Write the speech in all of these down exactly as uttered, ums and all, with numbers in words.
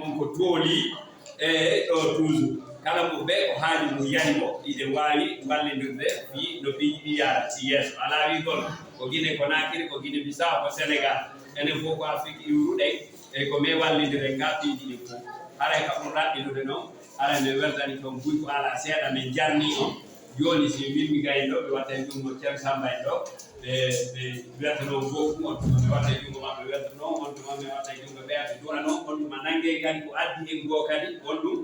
Ko tooli e ɗo toujours. Kala mo ɓe ko haali mum yani mo, iɗe waawi wallindirde fii no piiji ɗi yaara si yeeso. Alaa wiigol ko Gine Konaakiri, ko Gine Bisaw, ko Senegal. Enen fof ko Afrik iwruɗen, e ko men wallindire ka piiji ɗi fof. Haray ka ɓurɗa ɗiɗude noon, haray men weltani toon buy ko alaa seeɗa, men jarni on. Jooni si min mi gayno, ɓe watta e junngo Ceerno Samba en ɗo, ɓe, ɓe weltanoo goofu on tuma, ɓe watta e junngo maɓɓe, ɓe weltanoo on tuma, ɓe watta e junngo ɓeya, ɓe du'anoo on tuma, nanngee kadi ko addi en goo kadi, on ɗum,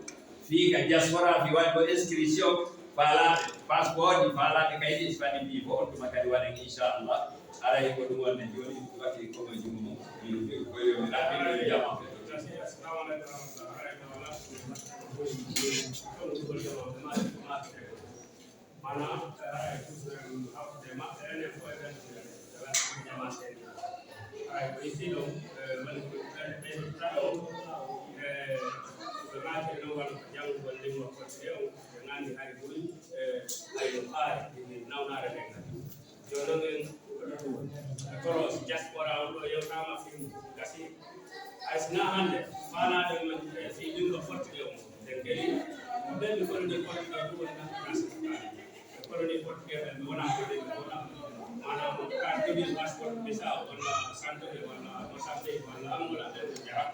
fii ka diaspora, fii waɗi ko inscription, faalaaɓe passeport ji, faalaaɓe kaydi, si faɗi mbii fof, on tuma kadi waɗen, inchallah. Haray ko ɗum wonde jooni, watti ko e junngo mum, min ko yo mi raɓɓiɗo e jam. Maanaam, eh, haray toujours en hakkunde maɓɓe, enen fof e weltinde, e weltinde jamaat en. Haray ko itti ɗon, eh, woni ko ɓen, ɓen tato, eh, ɓe maaki ɗon wano ko janngugol limmo fottude on, ɓe nganndi hay buy, eh, hay no faari, ɗin nawnaare nden kadi. Jooni noon en, e kono diaspora on ɗo yewtaama fii gasi. Hay sinaa hannde, faalaade men, eh, fii limmo fottude on. Nden kadi, ko ɓen mi fottude fottude ɗum woni ɗan place. E kono ni fottude ɓen, mi wonaa ko ɓe mi wonaa. Maanaam, ka jogi passeport Bissau, walla Santobe, walla Mozambique, walla Angola, ɓen ko jaha.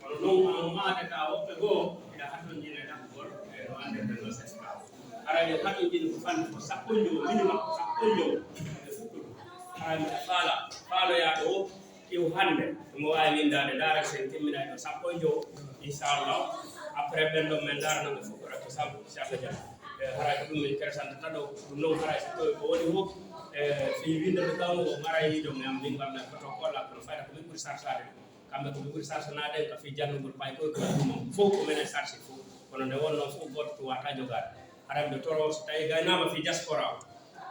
Kono noon, an maande ka woɓɓe goo, ina hatonjina e ɗaɓɓugol, e no anndirɗen no setta. Haray ɓe hatonjini ko fanɗi ko sappo e jowo, minimum sappo e jowo. Ɓe fuɗɗude. Haray miɗo faala, faaloyaaɗo o, iw hannde, mo waawi winndaade, ndaara sen timminay ɗo sappo e jowo, inchallah. Après ɓen ɗon men ndaara no ɓe fuɗɗorata ko sabu, si Allah jaɓi. E, haray ko ɗum min keresanta ɗo, ɗum noon haray so tawi ko woni fof, e, fii winnde ɗo ɗon o maray yiido mi am, min mbaɗna protocole, kono fayda ko min ɓuri sarsaade ɗum. Kamɓe ko ɓe ɓuri sarsanaade ka fii janngugol paykoy ko ɗum fof ko menen sarsi fof. Kono nde wonnoo fof gooto tun waawataa jogaade. Haray miɗo toroo so tawii gaynaama fii diaspora o,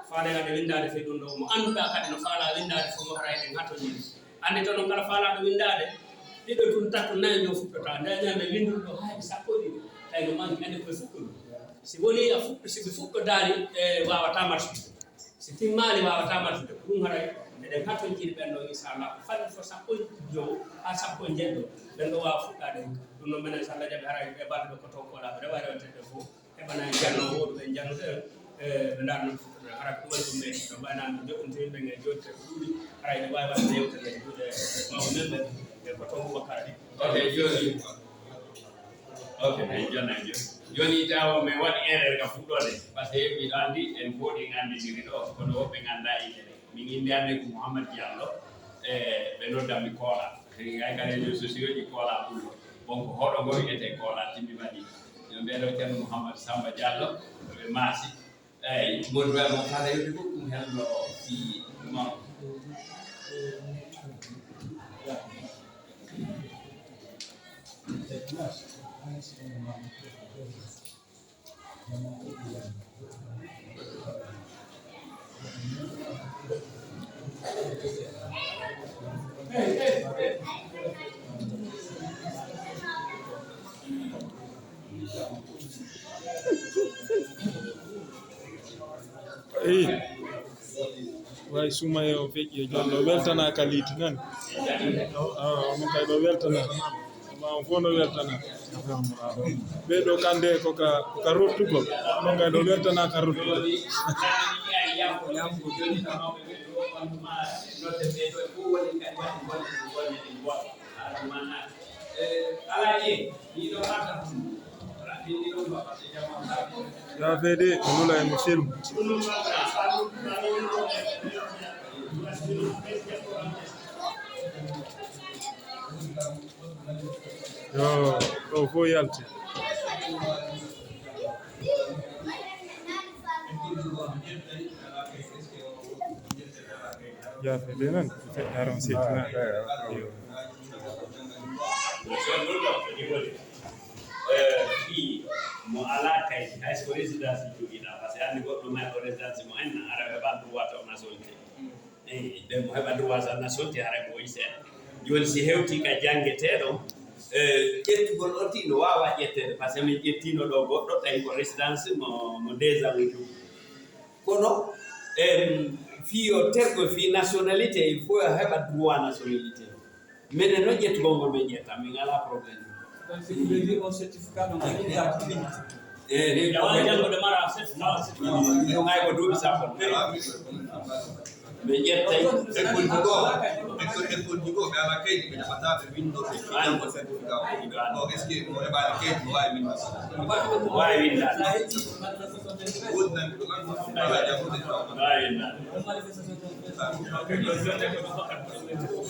faaleyaade winndaade fii ɗum ɗo, mo annduɗaa kadi no faalaa winndaade fof mo haray ɗen hatonjini. Anndi to noon kala faalaaɗo winndaade, ɗiɗo tun, tato, nayo, jowo fuɗɗotaa. Nde ñande winndude ɗo hay sappo e ɗiɗi, tawi no manki ande koye fuɗɗude. Si woni a fuɗɗo, si ɓe fuɗɗodaali, e waawataa marsude. Si timmaali waawataa marsude, ko ɗum haray eɗen hatonjini ɓen ɗo, inchallah, ko fanɗi fof sappo e jowo haa sappo e njeɗɗo, ɓen ɗo waawa fuɗɗaade. Ɗum noon menen, so Allah jaɓi, haray ɓe balɗe ɗo ko to koolaaɓe rewa rewetee ɓe fof, heɓana en janno wooɗi ɓe jannude, e, ɓe ndaarno ɗum fuɗɗude. Haray ko ɗum woni ko mbeɗi, no mbayna no joɗɗintiri ɓen e jooɗi ko ɗuuɗi, haray ne waawi waɗde yewtere e juuɗe mawɓe men ɓen, e ko to Boubacar. Ok, jooni. Ok, min jonnay joni. Joni tawa mi waɗi erreur ka fuɗɗoode, parce que miɗo anndi en fof ɗin annditiri ɗo, kono woɓɓe nganndaa innde ɗen. Min innde am ko Mouhammad Diallo, e ɓe noddan mi Koola. Kadi hay ka réseaux sociaux ji Koola Pullo. Bon, ko hoɗo ngo wi'etee Koola, timmi mbaɗi. Yo mbeɗo Ceerno Mouhammad Samba Diallo, ɓe maasi. Eeyi, Modou Ba mo kala yewde fof ɗum hello fii ɗum on. Eyi. Way Sumaye o feƴƴi e jollo, o weltanaa ka liiti nan. Awa, onon kay ɗo weltanaa. Amma on fof no weltanaa. Ɓee ɗo kande ko ka, ko ka rottugol. Onon kay ɗo weltanaa ka rottugol. Alaaji, ni ɗo arta. Yaafeede, mi lula e mo film. Yo, ɗo fof yalti. Yaafeede nan, feƴƴaare on seetina. Yo. Eh, fii mo alaa kaydi, hay so ko résidence jogiɗaa, parce que anndi goɗɗo may ko résidence mo en, ara ɓe ɓandu wata on nationalité. Eyi, ɓe mo heɓa droit sa nationalité, haray ko woyi seeɗa. Jooni si hewtii ka janngeteeɗo, eh, ƴettugol on tigi no waawa ƴetteede, parce que min ƴettiino ɗo goɗɗo, tawi ko résidence mo, mo deux ans o jogii. Kono, em, fii yo tergo fii nationalité, il faut yo heɓa droit nationalité. Minen noon ƴettugol ngol min ƴetta, min alaa problème. Si vous voulez dire un certificat, donc, il y a une limite. Eyi, eyi, awa janngo de mara set, awa set. Ɗum ay ko duuɓi sappo. Ɓe ƴettay école ji goo, école, école ji goo, ɓe alaa kaydi, ɓe jaɓataa ɓe winndo, ɓe janngo certificat. Bon, est-ce que mo heɓaani kaydi, mo waawi winndo? Waawi winndo. Woodi nan ko lan, alaa janngude. Waawi winndo.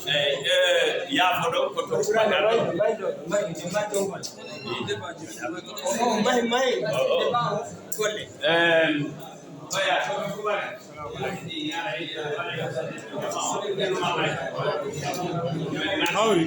Eyi, eh, yaafo ɗon ko to Subagal ɗon. Ehm, oya, to Subagal. Hawri.